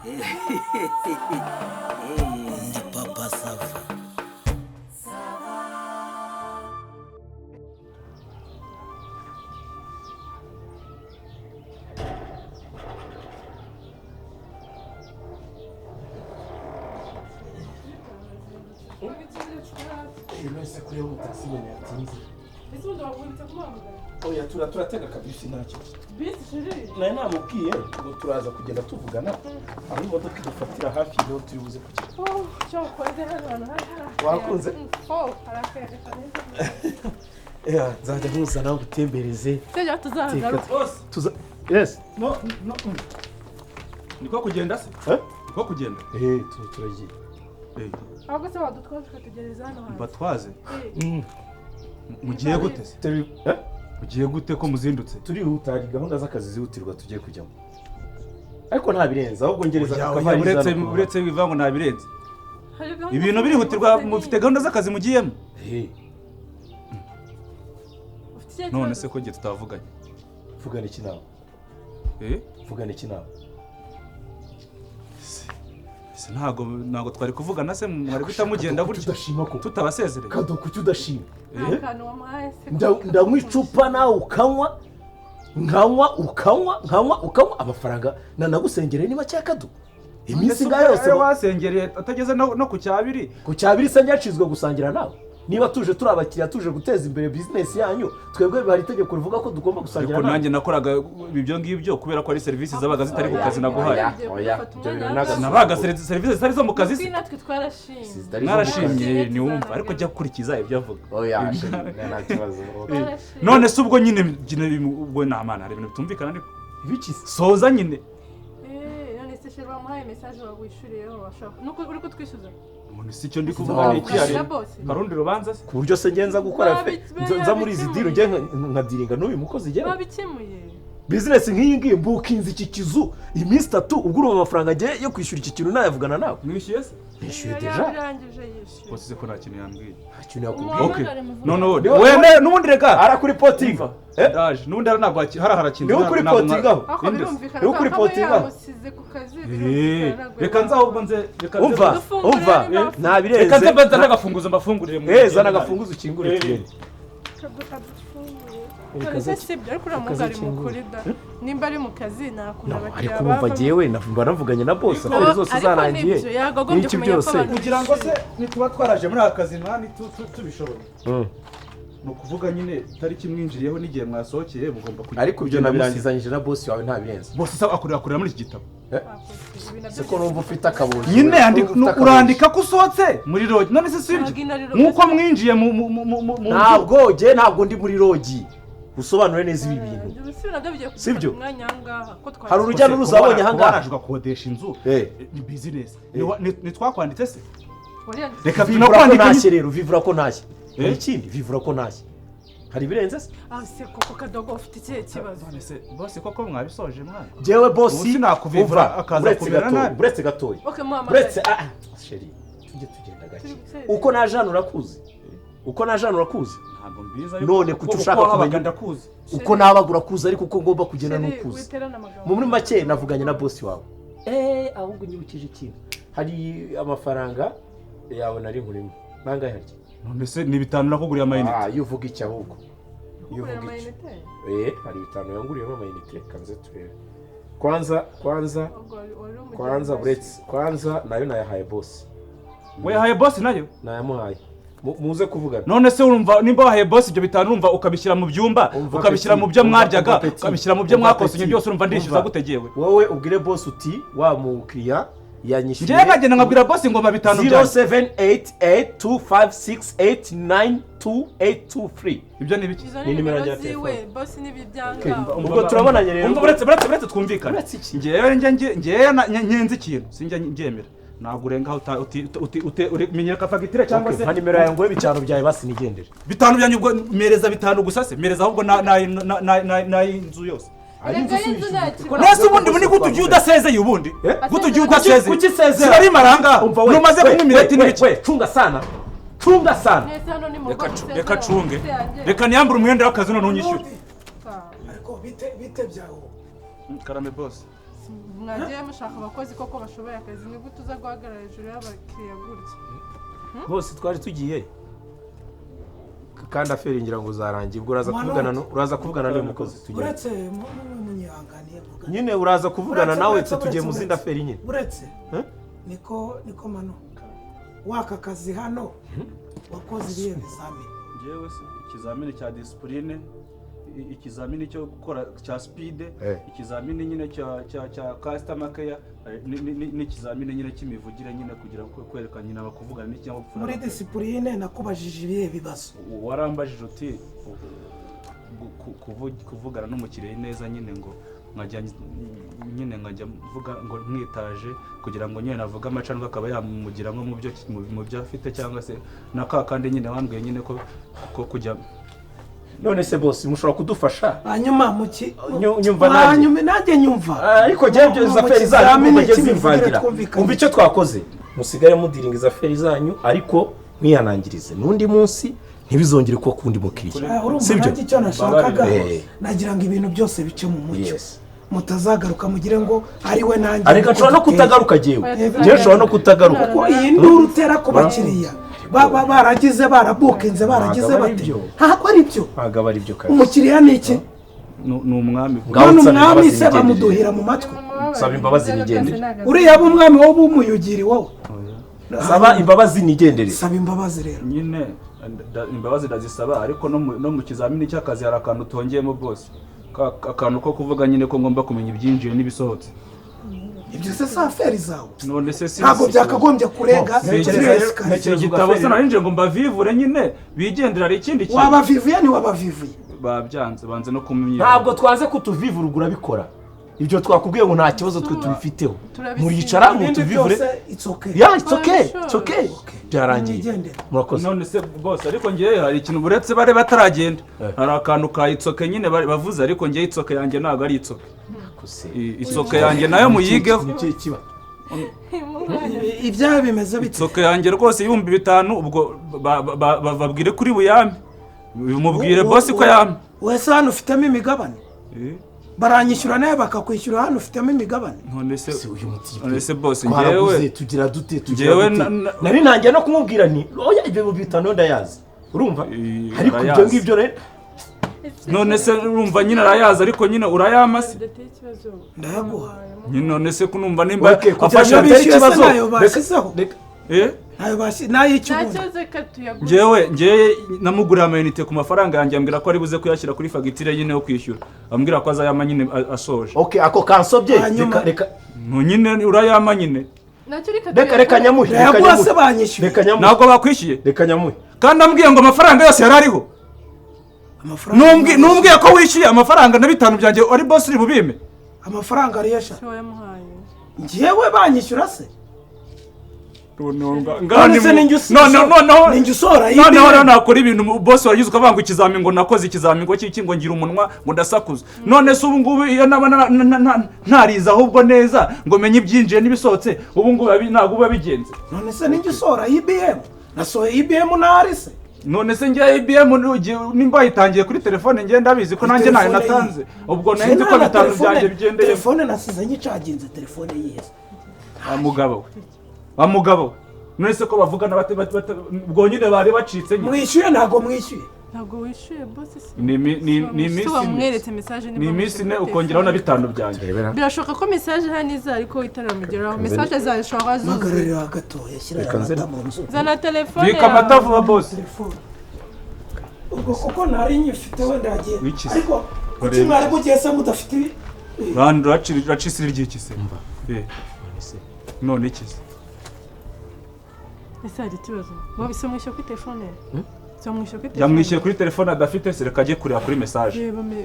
Ndi Papa Sava. Wese kureba umutasi nyine yatinze. Ese ubundi wabwibutse kumuhamagara? Oya, turatega akabisi, ntacyo. Bisi, chéri. Nari namubwiye ngo turaza kugenda tuvugana aho imodoka idufatira hafi, niho turi buze kugera. Oh, cyo wakoze hano hantu hari hari. Wahakunze? Oh, hari akayaga kameze. Yeah, nzajya nkuzana ngutembereze. Sijya tuzahagaruka. Tuza, yes. No, no. Niko kugenda se? Eh? Niko kugenda? Eh, turagiye. Eh, Ahubwo se wadutwaza ukatugereza hano hantu? Mbatwaze. Eh, Mugiye gute se? Turi, eh? Mugiye gute ko muzindutse? Turihuta, hari gahunda z'akazi zihutirwa tugiye kujyamo. Ariko nta birenze, ahubwo ngereza Oya, ku oya, kavarisi uretse hano ku muhanda. Uretse bivuga ngo nta birenze. Hari gahunda Ibintu birihutirwa, mufite gahunda z'akazi mugiyemo? Eh, Ufite ikihe None kibazo? se ko ngiye tutavuganye? Vugana iki nawe? Eh? Vugana iki nawe? Se ntago twari kuvugana se, mwari guhita mugenda Kuki gutyo udashima ko? tutabasezereye? Kado, kuki udashima? Nta kantu wamuhaye se? Ndanywa icupa nawe ukanywa, nkanywa ukanywa, nkanywa ukanywa, amafaranga nanagusengereye ni make ya Kado. Iminsi ngayo yose Ayo wasengereye atageze no ku cyabiri. Ku cyabiri se njyacizwe gusangira nawe? Niba tuje turi abakiriya, tuje guteza imbere bizinesi yanyu, twebwe hari itegeko rivuga ko tugomba gusangira Ariko nawe. nanjye nakoraga ibyo ngibyo kubera ko ari serivisi zabaga zitari ku kazi naguhaye. Oya, oya, ibyo bintu ntago- Nabaga serivisi zitari zo mu kazi se. Kuko natwe twarashimye. Zitari zo mu kazi. Mwarashimye niwumva, ariko jya gukurikiza ibyo avuga. Oya, chéri, nta kibazo. Twarashimye. None se ubwo nyine ubwo nta mana, hari ibintu bitumvikana ariko. Ibiki se? Soza nyine. Eh, none se chéri wamuhaye message wawishuriyeho, washaka nuko uri kutwishyuza? Umuntu si icyo ndi kuvuga ni iki, hari Na boss. hari urundi rubanza se? Ku buryo se ngenza gukora nza muri izi deal, njye nkadiringa n'uyu mukozi njyewe? Babikemuye. Bizinesi nk'iyi ngiyi, mbukinze iki kizu iminsi 3, ubwo urumva amafaranga ngiye yo kwishyura iki kintu nayavugana nawe? Mwishyuye se? Nishyuye Yari déjà. yarangije yishyuye. Bose ko nta kintu yambwiye. Nta kintu yakubwiye. Okay. Umuhamagare muvugane. None Niwe- we n'ubundi reka Arakuripotinga. Eh? Ndaje n'ubundi hari ntabwo hari harakinze. Niwe ukuripotingaho. Ariko Inde se? birumvikana Niwe ko ukuri akaba potinga. yamusize ku kazi, Eh, birumvikana ntabwo reka nze ahubwo nze reka nze Umva, Dufungure umva, niba- nta reka birenze. nze mbanza n'agafunguzo mbafungurire mu Eh, zana agafunguzo ukingure Eh. tugende. None se Kaza- sibyo, ariko uriya muhungu ari mukuri da, nimba ari mu kazi ntakunda No, abakiriya ariko urumva bava. jyewe mba navuganye na boss, affaire zose Ariko zarangiye. nibyo, yakagombye N'iki kumenya ko byose. abantu Kugira ngo se nituba twaraje muri aka kazi mwani tubishoboye, ni ukuvuga nyine itariki mwinjiriyeho n'igihe mwasohokeye mugomba kujya. Ariko ibyo nabirangizanyije na boss wawe, nta birenze. Boss se akorera muri iki gitabo? Se ko numva ufite akabuzi? Nyine Ko numva ufite akabuzi. urandika ko usohotse muri lodge, none se si ibyo? Ntabwo ino ari lodge. Nk'uko mwinjiye mu nzu. Ntabwo jye, ntabwo ndi muri lodge, usobanure neza ibi bintu. Ubu nabyo bigiye kudufata Sibyo? umwanya aha ngaha ko twagiye. Hari urujya n'uruza wabonye aha Kuba ngaha? waraje ugakodesha inzu Eh. ni business. Ntitwakwanditse se? Wariyanditse. Reka Vivura ko tunakwandika. ntashye rero, vivura ko ntashye. Eh? Hari ikindi, vivura ko ntashye. Hari ibirenze se? Ah, se koko Kadogo ufite ikihe kibazo? None se bose koko mwabisoje mwana? Jyewe boss Ubu sinakuvivura umva, akaza uretse kumera gatoya, nabi. uretse gatoya. Okay, muhamagare. Uretse, ah, chéri, tujye tugenda gake. Turi guserera. Uko naje hano urakuzi? Uko naje hano urakuzi? Ntabwo mbizi. None kuki ushaka kumenya- Ndakuzi. Uko nabaga urakuzi, ariko uko ngomba kugenda Chéri, ntukuzi. witerane amagambo. Muri make navuganye na boss wawe. Eh, ahubwo unyibukije ikintu, hari amafaranga yawe nari nkurimo, nangahe harya? None se ni 5 nakuguriye amayinite. Ah, iyo uvuga iki ahubwo, iyo Kugura uvuga iki? amayinite? Eh, hari 5 yanguriyemo amayinite. Kanze turebe kwanza, kwanza. Ubwo wari umugenzi. Kwanza, uretse kwanza nayo nayahaye boss. Wayahaye boss nayo? Nayamuhaye. Muze kuvugana. None se urumva nimba wahaye boss ibyo 5, urumva ukabishyira mu byumba, Umva ukabishyira petit, mu byo umva, mwaryaga, umva petit, ukabishyira mu byo umva mwakosinye petit, byose, urumva ndishyuza umva. gute jyewe? Wowe ubwire boss uti wa mukiriya yanyishyuye. Njyewe nkagenda nkabwira boss ngo mpa 5 byanjye? 0788256892 823. Ibyo ni ibiki? Izo Ni ni nimero nimero ya ziwe, telefone. boss n'ibibyanga. Ubwo turabonanye rero. Umva, uretse twumvikane. Uretse iki? Njyewe njyewe nyenze ikintu sinjya mbyemera, ntabwo urenga aho umenyereka fagitire cyangwa se Mpa nimero yawe nguhe 5 byawe basi nigendere. 5 byanjye ubwo mereza 5 gusa se, mereza ahubwo n'ay'inzu yose. Erega y'inzu nta kibazo. Nese ubundi ni gute ugiye udasezeye ubundi? Eh? Gute ugiye udasezeye? Kuki usezera? Sinari maranga. Umva we, Numaze we, kunywa iminota we, n'ibiki? we, cunga sana, cunga sana. Mwese hano ni mu rugo Reka dusezera, reka cunge. inshuti yanjye. Reka niyambure umwenda w'akazi none unyishyure. Ah. Ariko bite byawo? Karame boss. Mwagiye mushaka abakozi koko bashoboye akazi, ni gute uza guhagarara hejuru y'abakiriya gutya? Bose twari tugiye kandi affaire ngira ngo zarangiye, ubwo uraza kuvugana uraza kuvugana n'uyu mukozi tugende. Uretse munyihanganiye mvuga. Nyine uraza kuvugana Uretse, nawe, uretse, twe tugiye mu uretse, zindi affaire nyine. Uretse. Eh? Niko mano waka kazi hano wakoze ibihe bizamini? Njyewe se ikizamini cya discipline, ikizamini cyo gukora cya speed, ikizamini nyine cya customer care, n'ikizamini nyine cy'imivugire nyine, kugira ngo kwereka nyine abakuvugana n'ikinyabupfura. Muri discipline nakubajije ibihe bibazo? Warambajije uti kuvugana n'umukiriya neza nyine, ngo nkajya nyine nkajya mvuga ngo mwitaje kugira ngo nyine navuge amacandwe akaba yamugira nko mu byo afite, cyangwa se na ka kandi nyine wambwiye nyine ko kujya. None se boss, mushobora kudufasha? Hanyuma muki Nyumva nanjye. Hanyuma nanjye nyumva. Ah, ariko njyewe ibyo Mu izo affaire zanyu kizamini mujye cy'imivugire zimvangira. twumvikanye. Umva icyo twakoze, musigare mudiringa izo affaire zanyu, ariko mwihanangirize n'undi munsi ntibizongere kuba kundi mukiriya. Ah, urumva Sibyo? nanjye icyo nashakaga, Eh. nagira ngo ibintu byose bice mu mucyo, Yes. mutazagaruka mugire ngo ari we nanjye Ariko niko nshobora no duteye. kutagaruka jyewe. Oya, Njyewe nshobora no kutagaruka. Kuko iyi nduru utera ku bakiriya baba baragize, barabukinze, baragize Ntabwo ari bate? byo. Ntabwo ari byo. Ntabwo ari byo kabisa. Umukiriya ni iki? Ni umwami. Ngaho None nsaba umwami imbabazi se nigendere. bamuduhira mu matwi? Saba imbabazi nigendere. Uriya aba umwami, wowe umuyugiri wowe. Saba imbabazi nigendere. Saba imbabazi rero. Nyine imbabazi ndazisaba, ariko no mu kizamini cy'akazi hari akantu utongeyemo bose. Akantu ko kuvuga nyine ko ngomba kumenya ibyinjiye n'ibisohotse. Ibyo se si affaire zawe? None se si Ntabwo byakagombye kurenga ziriya escalier. Ntekereza Igitabo se ugaferi- narinje ngo mbavivure nyine bigendera, hari ikindi kintu? Wabavivuye ntiwabavivuye? Babyanze, banze no kumenya. Ntabwo twanze kutuvivura, urabikora. Ibyo twakubwiye ngo nta kibazo twe tubifiteho. Turabisinya. Muricara Ibindi mutuvivure. byose it's okay. Yeah, it's okay, it's okay, byarangiye. Mwigendere. Murakoze. None se bose, ariko ngewe hari ikintu, buretse bare bataragenda, Eh. hari akantu ka itsoke nyine bavuze, ariko ngewe itsoke yanjye ntabwo ari itsoke. Murakoze. Itsoke yanjye nayo muyigeho. Ni ikihe kiba? Ibyaha bimeze bite? Itsoke yanjye rwose 5000, ubwo babwire kuri buyame, mubwire boss ko yame. Wese hano ufitemo imigabane? Baranyishyura nawe bakakwishyura, hano ufitemo imigabane? None se Se uyu mutipe. None se boss, Twaraguze, ngewe tugira dute, tugira Njyewe dute? Nari ntangiye no kumubwira nti oya, ibyo 5000 ndayazi, urumva? Eh, Ariko ibyo arayazi. ngibyo rero. None se urumva nyine arayazi, ariko nyine urayama se? Bidateye ikibazo. Ndayaguha. Nyine none se kunumva nimba Okay, kugira afashe ngo bitari Bishyuye se ikibazo. nayo bashyizeho? Eh? Nayo bashyi n'ay'icyubundi. Nta kibazo, reka tuyaguhe. Ngewe namuguriye amayinite ku mafaranga yanjye, ambwira ko ari buze kuyashyira kuri fagitire nyine yo kwishyura, ambwira ko azayama nyine asoje. Okay, ako kansobye. Hanyuma- Reka, reka. No nyine urayama nyine. Nacyo reka Reka, reka tuyaguhe. nyamuhe, reka Ndayaguha se nyamuhe. banyishyuye? Reka nyamuhe. Ntabwo bakwishyuye. Reka nyamuhe. Kandi ambwiye ngo amafaranga yose yari ariho. Amafaranga Numbwiye ko wishyuye amafaranga na 5 byanjye ari boss uri bubime. Amafaranga ariyo sha. Si wayamuhaye? Njyewe banyishyura se? None None se ninjye noneho ninjye usohora noneho IBM? rero nakora ibintu boss wagize ukavuga ngo ikizami, ngo nakoze ikizami, ngo kiki, ngo ngira umunwa, ngo ndasakuza. None se ubu ngubu iyo naba ntarize ahubwo neza ngo menye ibyinjiye n'ibisohotse, ubu ngubu ntabwo biba bigenze? None se ninjye usohora EBM? Nasohoye EBM ntari se? None se njye IBM nimba yitangiye kuri telefone, njye ndabizi ko nanjye ntayo Telefone natanze, ubwo nari nzi ko Nta 5 telefone- byanjye bigendeye. Telefone nasize nyicaginze, telefone yihese. Wa mugabo we, wa mugabo we, none se ko bavugana bate ubwo nyine bari bacitse nyine. Mwishyuye? Ntabwo mwishyuye. Ntabwo wishyuye boss se? Ni iminsi Se ine. wamweretse message? Ni iminsi 4, ukongeraho na 5 byanjye. Birashoboka ko message hano iza ariko itaramugeraho, message zawe zishobora kuba zuzuye. Mpagararira gatoya, shyira aya Reka nze- mata mu nzu. Zana telefone Bika amata yawe. vuba boss. Telefone ubwo kuko ntari nyifite, wenda yagiye. Wiki se? Ariko kuki mwari mugiye se mudafite Bantu racisira iry'iki se? Eh, none iki se? Ese hari ikibazo? Wowe se mwishyuye kuri telefone? Se mwishyuye kuri telefone? Yamwishyuye kuri telefone adafite se? Reka ajye kureba kuri message. Reba muri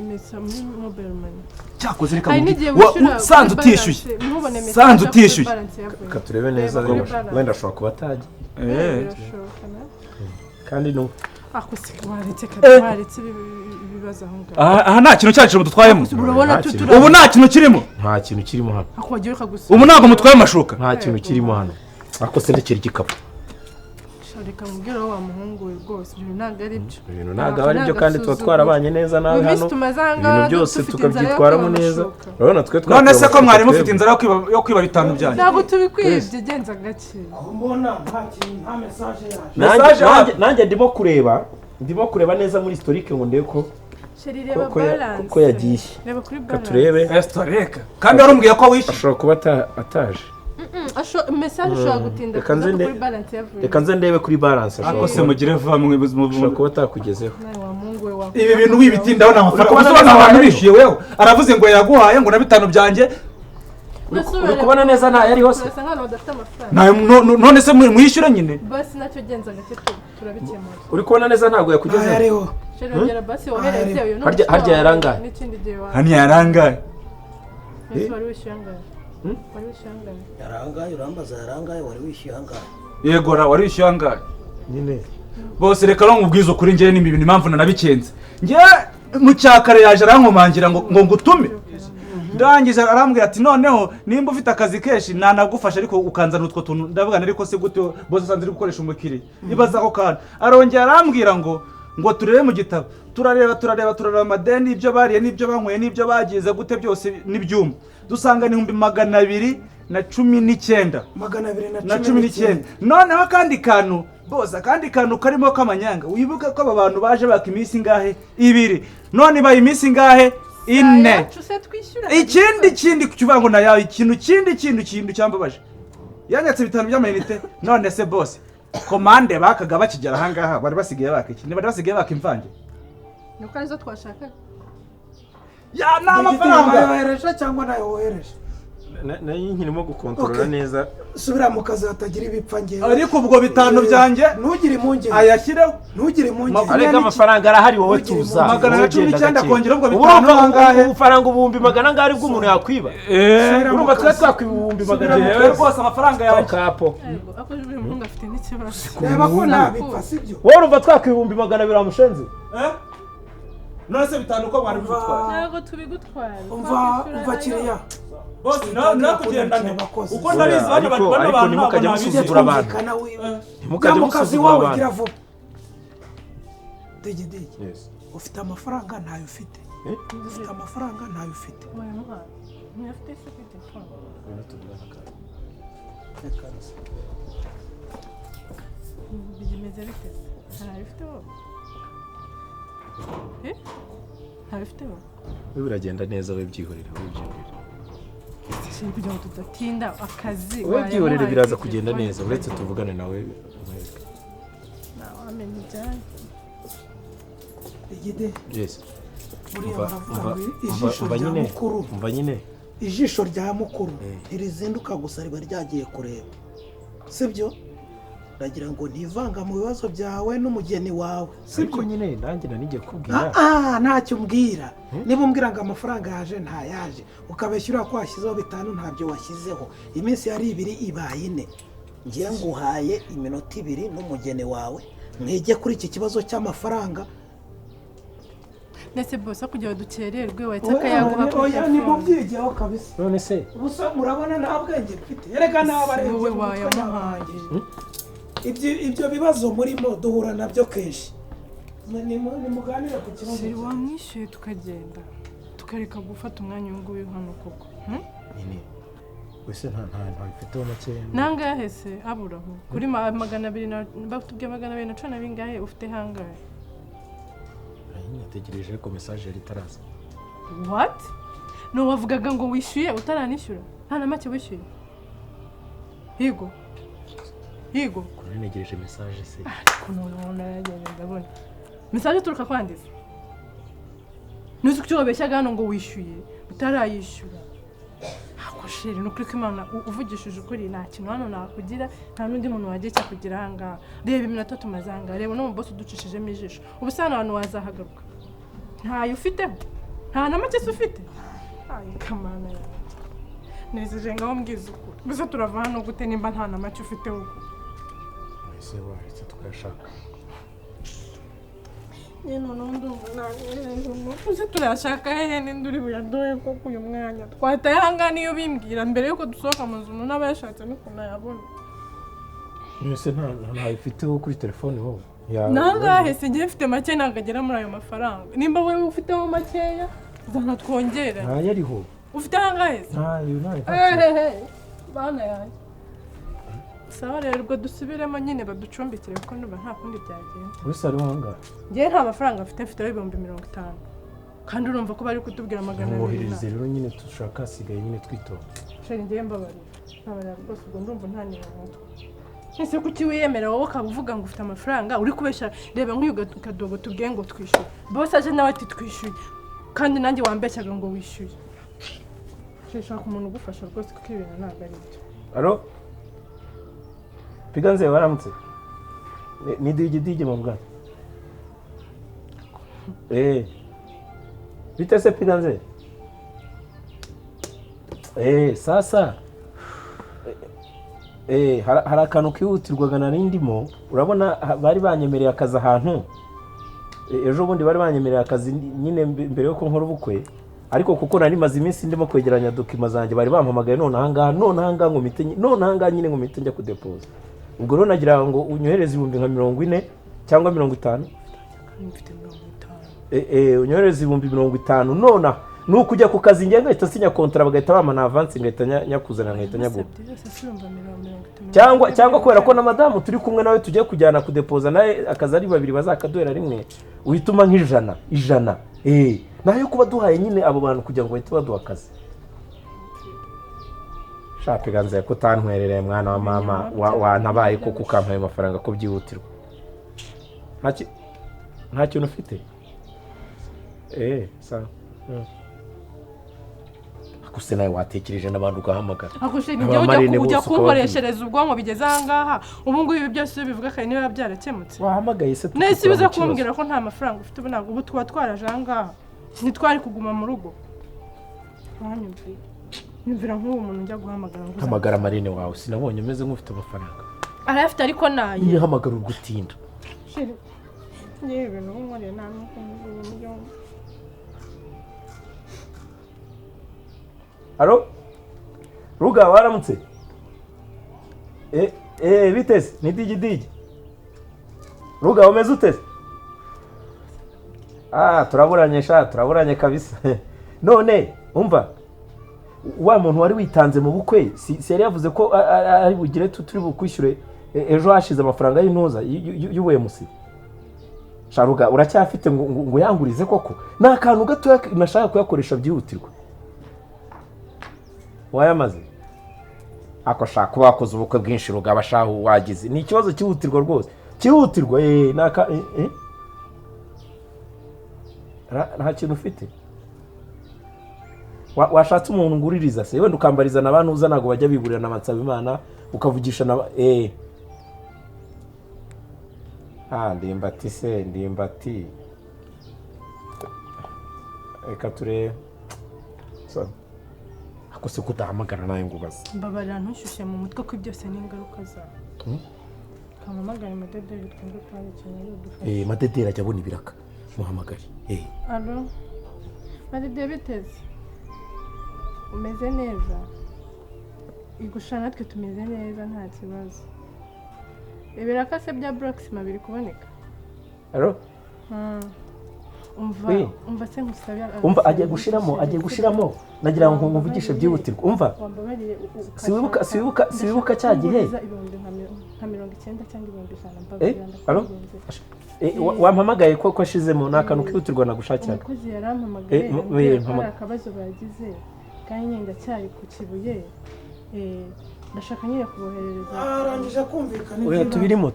mobile money. Cyakoze reka Hari mubwire. n'igihe wishyura Sanze kuri utishyuye. balance, ntubone message Sanze yo kuri utishyuye. balance yavuye. Reka turebe neza. Reba kuri Wenda balance. wenda ashobora kuba atagiye. Eh. Birashoboka na Kandi no ako se waretse kabiri, waretse ibibazo aho ngaho. Aha nta kintu cyacu mudutwayemo. Urabona Nta kintu. tutura. Ubu nta kintu kirimo. Nta kintu kirimo hano. Ako wagiye ukagusa. Ubu ntabwo mutwaye amashuka. Nta kintu kirimo hano, ariko se ndekera igikapu. Reka mubwire wa muhungu we rwose, ibyo ntabwo ari byo. Ibintu ntabwo ari byo, kandi tuba twarabanye neza nawe Mu minsi hano, tumaze aha ngaha ibintu byose dufite inzara yo tukabyitwaramo kwiba neza. amashuka. Urabona twe None se ko mwari mufite twebwe. inzara yo kwiba bitanu byanjye? Ntabwo tubikwibye, genza gake. Mbona nta kintu, nta message yaje. Message hafi. Nanjye ndimo kureba neza muri historique ngo ndebe ko Chéri, reba balance. ko yagiye. Reba kuri Reka balance. turebe. Resitora, kandi warumbwiye ko wishyuye. Ashobora kuba ataje. Message ushobora gutinda Reka kuza nze kuri balance yavuye. Reka nze ndebe kuri balance, ashobora Ariko se mugire vuba mwe ashobora kuba atakugezeho. Nawe wa muhungu we wa Ibi bintu wibitindaho ni amafaranga. Uri kubona Uzi neza abantu ayo? bishyuye, wewe aravuze ngo yaguhaye ngo na bitanu byanjye. Uri kubona neza ntayo ariho se? Urasa nk'abantu badafite amafaranga. None se mwishyure nyine. Basi nacyo genza gake, turabikemura. Uri kubona neza ntabwo yakugezeho? Ntayariho. Chéri, ongera basi wohereze uyu ni Harya umuco wawe, yarangaye? N'ikindi gihe wawe. Hano yarangaye. Ese wari wishyuye angahe? Wari wishyuye angahe? Yarangaye? Urambaza yarangaye? Wari wishyuye angahe? Yego ra, wari wishyuye angahe? Nyine. Bose, reka no nkubwize ukuri, njyewe ni ibintu impamvu nanabikenze. Njye mu cyakare yaje arankomangira ngo ngutume, ndangije arambwira ati: "Noneho nimba ufite akazi kenshi nanagufasha, ariko ukanzana utwo tuntu." Ndavuga nti: "Ariko se gute bose usanze uri gukoresha umukiriya?" Ibaza ako kantu. Arongera arambwira ngo turebe mu gitabo. Turareba, turareba, turareba amadeni, ibyo bariye n'ibyo banyweye n'ibyo bagize gute byose n'ibyuma, dusanga ni 219,000. 200 Na 19. Noneho akandi kantu bose, akandi kantu karimo k'amanyanga, wibuke ko aba bantu baje baka iminsi ingahe? Ibiri. None ibaye iminsi ingahe? Ine. Yacu se twishyura? Ikindi kindi kivuga ngo nayawe, ikintu kindi kintu cyambabaje, yanyatse bitanu by'amayinite. None se bose, komande bakaga bakigera ahangaha bari basigaye baka iki? Bari basigaye baka imvange. Nuko arizo twashakaga. Ya, ni amafaranga. Wayohereje cyangwa ntayo wohereje? Nayo nkirimo gukontorora Okay. neza. Subira mu kazi hatagira ibipfa ngewe. Ariko ubwo bitanu byanjye Ntugire impungenge. ayashyireho. Ntugire impungenge. Ariko amafaranga arahari, wowe tuza. Magana Wowe na cumi genda n'icyenda gake. kongera ubwo Ubu bitanu urumva angahe? ubufaranga 100,000 bw'umuntu yakwiba? Subira mu Urumva twe kazi. twakwiba 200,000? Yewe rwose, amafaranga yanjye. Kapo. Yego, ako uyu muhungu afite n'ikibazo. Reba ko ntabipfa, sibyo? Wowe urumva twakwiba 200,000 wamushenze? Eh? None se bitanu ko mwari bibitwaye? Ntabwo tubigutwara. Umva, umva kiriya. Bose nawe kugenda nte Abakozi. Uko ndabizi bano bano Ariko bantu ntabwo ntimukajye nabizi. musuzugura abantu. Twumvikana wiwe. Ntimukajye Jya mu kazi musuzugura wawe. abantu. Gira vuba. Digi digi, ufite amafaranga ntayo ufite? Eh? Ufite amafaranga ntayo ufite? Wayamuhaye ntuyafite se kuri telefone? Reka nze. Bimeze bite se? Ntayo ufite wowe? Eh? Ntayo ufite wowe? We biragenda neza, we byihorere, we byihorere. Chéri, kugira ngo tudatinda akazi. We byihorere. Wayamuhaye Biraza kuri kugenda telefone? neza, uretse tuvugane nawe umwereke. Ntawamenya ibyanyu. Digi digi, Yes. buriya Umva, baravuga umva, ngo umva, ijisho umva rya nyine, mukuru, umva nyine. ijisho rya mukuru Ntirizinduka gusa, riba ryagiye kureba, sibyo? Ndagira ngo ntivanga mu bibazo byawe n'umugeni wawe. Ariko nyine nanjye nanigiye kubwira. Ah, ntacyo umbwira. Niba umbwira ngo amafaranga yaje, ntayaje, ukabeshyura ko washyizeho bitanu, ntabyo washyizeho, iminsi yari ibiri ibaye ine. Ngiye nguhaye iminota 2 n'umugeni wawe, mwige kuri iki kibazo cy'amafaranga. Ndetse bose, kugira ngo dukererwe, wahita akayaguha kuri Oya, telefone. nimubyigeho kabisa. None se Ubusa murabona nta bwenge mfite? Erega nabarebye Wowe mu mutwe. wayamuhaye. Nabahagije. Ibyo bibazo murimo duhura nabyo kenshi. Nimuganire ku kibazo Chéri, cyanyu. wamwishyuye tukagenda, tukareka gufata umwanya uyu nguyu hano koko, Nyine wese nta bifiteho makeya. Nangahe se aburaho kuri 200 na batubwiye 210 na bingahe? Ufite hangahe? Nategereje ko message yari itaraza. What? No wavugaga ngo wishyuye utaranishyura, nta na make wishyuye? Yego, yego. Kuri ntegereje message se. Ariko noneho naragenda ndabona message ituruka kwandiza. Ntuzi ko icyo wabeshyaga hano ngo wishyuye utarayishyura? Ako chéri, ni ukuri ko Imana, uvugishije ukuri, nta kintu hano nakugira, nta n'undi muntu wagira icyo akugira aha ngaha. Reba iminota tumaze aha ngaha, reba no mu bosi uducishijemo ijisho. Ubu se hano hantu wazahagaruka ntayo ufiteho? Nta na make se ufite? Ayi kamana yanjye, nezeje ngaho mbwiza ukuri. Mbese turava hano gute nimba nta na make ufiteho uko? Ese waretse tukayashaka? Nyine noneho ndumva uze turayashaka hehe? Ninde uri buyaduhe koko? Uyu mwanya twataye aha ngaha, niyo bimbwira mbere yuko dusohoka mu nzu, umuntu aba yashatse n'ukuntu ayabona. Mwese nta ifiteho kuri telefone wowe. Nangahe se ngiye mfite make ntabwo agera muri ayo mafaranga. Nimba wowe ufiteho makeya zana twongere. Ntayo ariho. Ufite angahe se? Ntayo ntayo. Bana yanjye. Sawa rero ubwo dusubiremo nyine baducumbikire kuko nuba nta kundi byagenda. Wese ariho angahe? Ngiye nta mafaranga mfite, mfiteho 50,000. Kandi urumva ko bari kutubwira 200. Mwoherereze rero nyine dushaka hasigaye nyine twitonda. Sheri ngiye mbabarira. Mbabarira rwose ubwo ndumva ntanira umutwe. Ese kuki wiyemera wowe ukaba uvuga ngo ufite amafaranga uri kubesha? Reba nk'uyu kadogo tubwiye ngo twishyure, bose aje nawe ati twishyuye, kandi nanjye wambeshyaga ngo wishyuye. Shaka umuntu ugufasha rwose kuko ibintu ntabwo ari byo. Alo Piganze waramutse? Ni digi mu bwana. Bite se Piganze? Sasa hari akantu kihutirwaga nari ndimo, urabona bari banyemereye akazi ahantu ejo bundi, bari banyemereye akazi nyine mbere yo nkora ubukwe, ariko kuko nari maze iminsi ndimo kwegeranya dokima zanjye bari bampamagaye none ahangaha ngo mpite none ahangaha nyine ngo mpite njya kudepoza. Ubwo rero nagira ngo unyohereze 40,000 cyangwa 50. Mfite 50. Unyohereze 50,000 none nuko ujya ku kazi ngiye ngahita sinya kontra bagahita bampa na avance ngahita nyakuzana ngahita nyaguha. Cyangwa kubera ko na madamu turi kumwe nawe tugiye kujyana kudepoza nawe akazi ari babiri bazakaduhera rimwe, uhituma nk'ijana ijana. Nayo kuba duhaye nyine abo bantu kugira ngo bahite baduha akazi. Sha Piganze ko utantwerereye mwana wa mama wantabaye koko ukampaye amafaranga ko byihutirwa. Nta kintu ufite? Sawa. Akuse nawe watekereje n'abantu ugahamagara. Akuse ni njye ujya kunkoreshereza ubwonko bigeze aha ngaha. Ubu ngubu ibi byose bivuga kandi niba byarakemutse. Wahamagaye se? Nese uza kumbwira ko nta mafaranga ufite ubu ntabwo ubu tuba twaraje aha ngaha. Ntitwari kuguma mu rugo. Wanyumviye. Nyumvira nk'uwo muntu njya guhamagara ngo hamagara marine wawe, sinabonye umeze nk'ufite amafaranga. Arayafite ariko naye. Niyo hamagara ugutinda. Sheri. Ngiye ibintu nkoreye nta nuko ngubu. Alo? Ruga waramutse? Bitese ni digi. Ruga umeze ute? Turaburanye sha, turaburanye kabisa. None umva wa muntu wari witanze mu bukwe si yari yavuze ko ari bugire turi bukwishyure ejo hashize amafaranga y'intuza y'ubuyemusi. Sharuga uracyafite ngo yangurize koko? Ni akantu gato nashaka kuyakoresha byihutirwa. Wayamaze? Ako shaka wakoze ubukwe bwinshi rugaba shahu wagize. Ni ikibazo cyihutirwa rwose. Cyihutirwa naka nta kintu ufite. Washatse umuntu nguririza se wenda ukambariza n'abantu uza nago bajya biburira na Nsabimana ukavugisha na Ndimbati se Ndimbati. Reka turebe. So akose kudahamagara nayo ngo ubaze. Mbabarira ntushyushye mu mutwe ko byose ni ingaruka zawe. Kampamagare Madederi twumve ko hari ikintu ari budufashe. Madederi ajya abona ibiraka. Muhamagare. Alo. Madederi biteze. Umeze neza? Igusha natwe tumeze neza nta kibazo. Ibiraka se bya Proxima biri kuboneka? Alo? Umva se nkusabira. Umva agiye gushiramo nagira ngo nkuvugishe byihutirwa. Umva siwibuka cya gihe nka 90 cyangwa 100,000 mbabarira. Alo? Wampamagaye ko ashizemo n'akantu kihutirwa nagushakiraga. Umukozi yarampamagaye hari akabazo bagize kandi nyine ndacyari ku Kibuye. Ndashaka nyine kuboherereza. Arangije kumvikana. Oya tubirimo.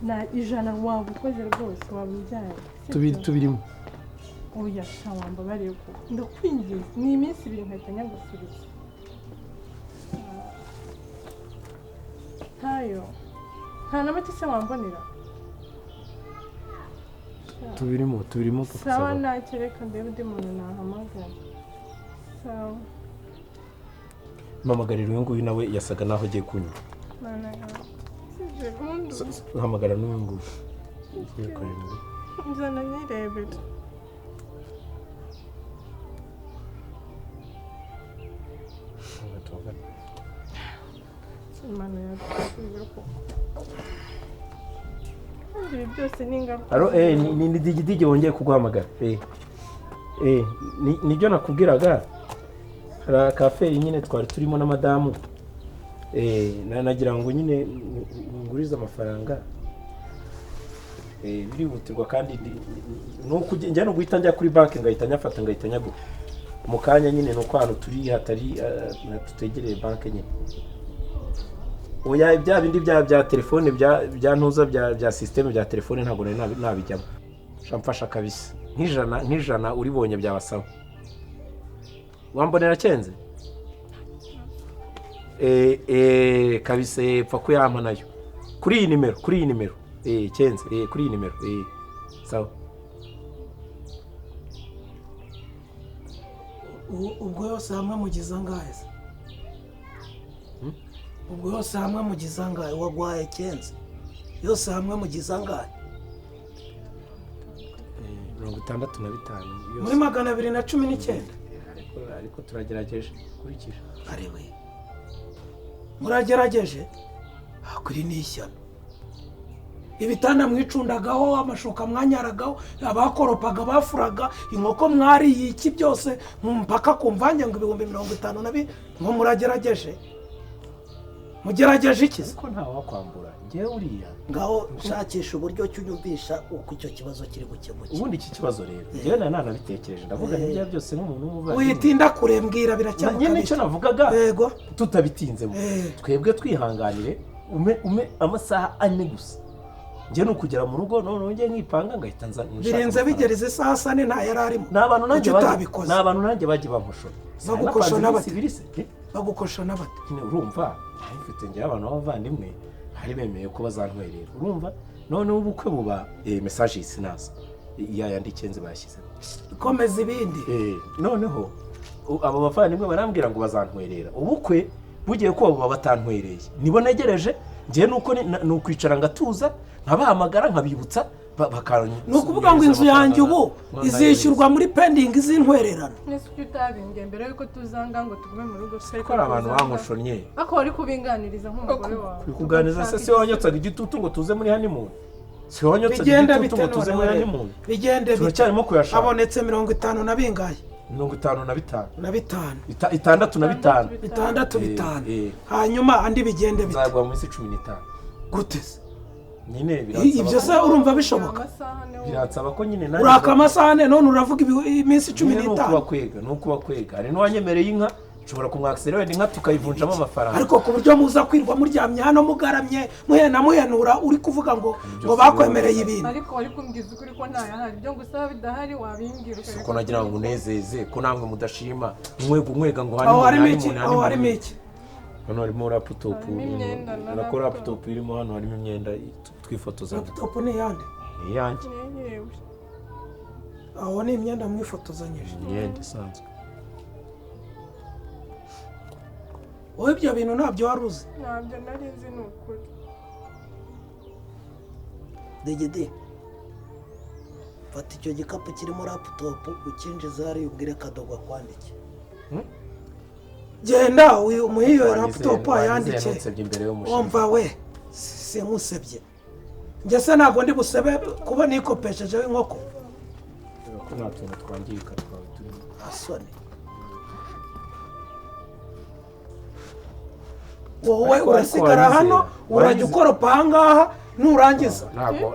Na 100 waba ukoze rwose wabibyaye. Tubirimo. Oya sha wambabariye ko ndakwinginze ni iminsi ibiri nkahita nyagusubiza. Ntayo nta na make se wambonera. Tubirimo. Sawa ntacyo reka ndebe undi muntu nahamagara. Sawa. Mpamagarira uyu nguyu nawe yasaga naho agiye kunyura. Hamagara n'uyu nguyu. Nzana nyirebere. Imana yadufashije koko. Kandi ibi byose ni ingaruka. Aro ni Digidigi wongeye kuguhamagara. Nibyo nakubwiraga. Hari akaferi nyine twari turimo na madamu. Nagira ngo nyine ngurize amafaranga. Birihutirwa kandi nuko njya no guhita njya kuri banki ngahita nyafata ngahita nyaguha. Mu kanya nyine nuko ahantu turi hatari tutegereye banki nyine. Oya bya bindi bya telefone bya ntuza bya system bya telefone ntabwo nari nabijyamo. Shamfasha kabisa. Nk'ijana uribonye byabasaba. Wambonera cyenze? Kabisa pfa kuyampa nayo. Kuri iyi nimero. Cyenze kuri iyi nimero. Sawa. Ubwo yose hamwe mugize angahe se? Ubwo yose hamwe mugize angahe wagwaye cyenze? Yose hamwe mugize angahe? 65 muri 219. Ariko turagerageje kurikije. Arewe. Muragerageje? Kuri ni ishyano. Ibitanda mwicundagaho, amashuka mwanyaragaho, abakoropaga bafuraga, inkoko mwari iki byose mpaka kumvanye ngo 50,000 ngo muragerageje. Mugerageje iki? Ko nta wakwambura. Ngewe uriya ngaho shakisha uburyo cyunyumvisha uko icyo kibazo kiri gukemuka. Ubundi iki kibazo rero ngewe nari nanabitekereje ndavuga n'ibya byose nk'umuntu w'umuvandimwe. Witinda kurembwira birakemuka. Nyine icyo navugaga. Yego. Tutabitinzemo. Twebwe twihanganire ume amasaha 4 gusa. Nge no kugera mu rugo none nge nkipanga ngahita nza. Birenze bigereze isaha 4 nta yararimo. N'abantu nanjye bagiye bankoshora. Bagukoshona bate? Bagukoshona bate? Nyine urumva mfite nge abantu b'abavandimwe hari bemeye ko bazantwerera. Urumva none ubukwe buba message isinaza iya yandikenze bashyize. Komeza ibindi. Noneho abo bavandimwe barambwira ngo bazantwerera. Ubukwe bugiye ko baba batantwereye. Nibo negereje ngiye nuko nukwicara ngatuza nkabahamagara nkabibutsa bakanya. Nukuvuga ngo inzu yanjye ubu izishyurwa muri pending izintwererano. Nese uko utabimbye mbere yuko tuzanga ngo tugume mu rugo se ko abantu bankoshonye. Ako wari kubinganiriza nk'umugore wawe. Kuganiriza se si wanyotsaga igitutu ngo tuze muri honeymoon. Si wanyotsaga igitutu ngo tuze muri honeymoon. Bigende turacyarimo kuyashaka. Abonetse 50 na bingahe? 55. Na bitanu. 65. 65. Hanyuma andi bigende bite? Nzagwa mu minsi 15. Gute se? Nyine biransaba. Ibyo se urumva bishoboka? Biransaba ko nyine nanjye. Uraka amasahane none uravuga iminsi 15. Nuko bakwega. Hari n'uwanyemereye inka nshobora kumwakisera wenda inka tukayivunjamo amafaranga. Ariko ku buryo muza kwirwa muryamye hano mugaramye muhena muhenura uri kuvuga ngo bakwemereye ibintu. Ariko wari kumbwiza ukuri ko nta yahari ibyo ngusaba bidahari wabimbwira. Ko nagira ngo unezeze ko namwe mudashima mwega ngo hano aho harimo iki? Hano harimo laptop, urakora laptop irimo hano harimo imyenda twifotoza. Laptop ni yande? Ni yanjye. Aho ni imyenda mwifotozanyije. Imyenda isanzwe. Wowe ibyo bintu ntabyo wari uzi? Ntabyo nari nzi ni ukuri. Degede, fata icyo gikapu kirimo laptop ukinjiza hariya ubwire Kadogo akwandike. Genda umuhe iyo laptop ayandike. Wumva we simusebye. Njye se ntabwo ndi busebe kuba nikopeshejeho inkoko. Ko nta tuntu twangirika twawe turimo. Asoni. Wowe urasigara hano urajya ukoropa ahangaha nurangiza.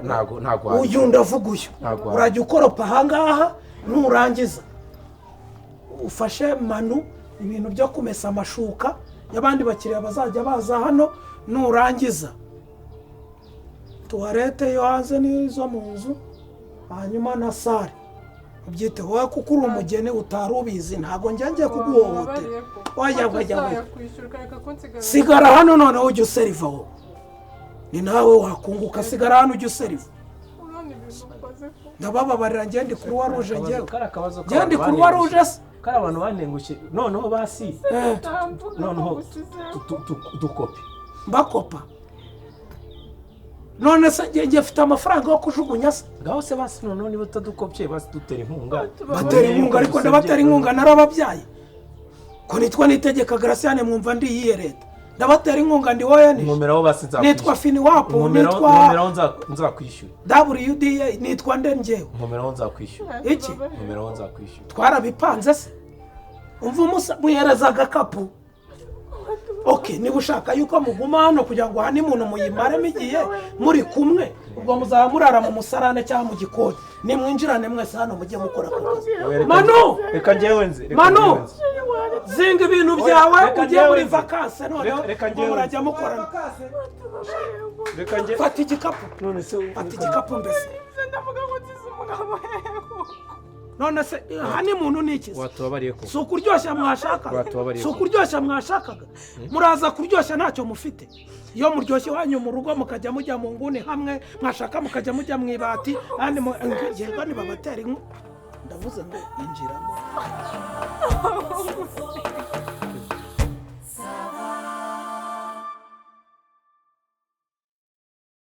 Ntago uyu ndavuga uyu. Urajya ukoropa ahangaha nurangiza. Ufashe Manu ibintu byo kumesa amashuka y'abandi bakiriya bazajya baza hano nurangiza. Tuwarete yo hanze n'izo mu nzu hanyuma na sare. Ubyite wowe kuko uri umugeni utari ubizi ntago njye kuguhohotera. Oya. Sigara hano noneho ujye useriva wowe. Ni nawe wakunguka sigara hano ujye useriva. Ndabababarira njye ndi Croix Rouge njyewe. Njye ndi Croix Rouge se. Kari abantu banengushye noneho basi. Noneho dukope. Mbakopa. None se njye mfite amafaranga yo kujugunya se? Ngaho se basi noneho niba utadukopye basi dutera inkunga. Batera inkunga ariko ndabatera inkunga narababyaye. Ko nitwa Nitegeka Graciane mwumva ndi iyihe leta. Ndabatera inkunga ndi ONG. Nkomeraho basi, nzakwishyura. Nitwa Finiwapu. Nkomeraho. Nitwa Nkomeraho, nzakwishyura. WDA, nitwa nde njyewe? Nkomeraho, nzakwishyura. Iki? Nkomeraho, nzakwishyura. Twarabipanze se? Umva, umusa muhereza agakapu. Ok, niba ushaka yuko muguma hano kugira ngo hane umuntu muyimaremo igihe muri kumwe, ubwo muzaba murara mu musarane cyangwa mu gikoni. Nimwinjirane mwese hano, mujye mukora aka kazi. Oya, Manu! Reka njyewe nze, reka Manu! njyewe nze. Zinga ibintu byawe. Reka ujye njyewe muri nze. vacances noneho. Reka ubwo njyewe murajya nze. mukorana. Reka njye. Fata igikapu. None se? Fata igikapu mbese. Ndavuga ngo nzize umugabo hehe? None se hani muntu ni iki se? Watubabariye ko Si ukuryoshya mwashakaga? Watubabariye Si ko. ukuryoshya mwashakaga? Muraza kuryoshya ntacyo mufite. Iyo muryoshye iwanyu mu rugo, mukajya mujya mu nguni hamwe, mwashaka mukajya mujya mu ibati, ahandi yego, nibabatera inku. Ndavuze ngo injiramo.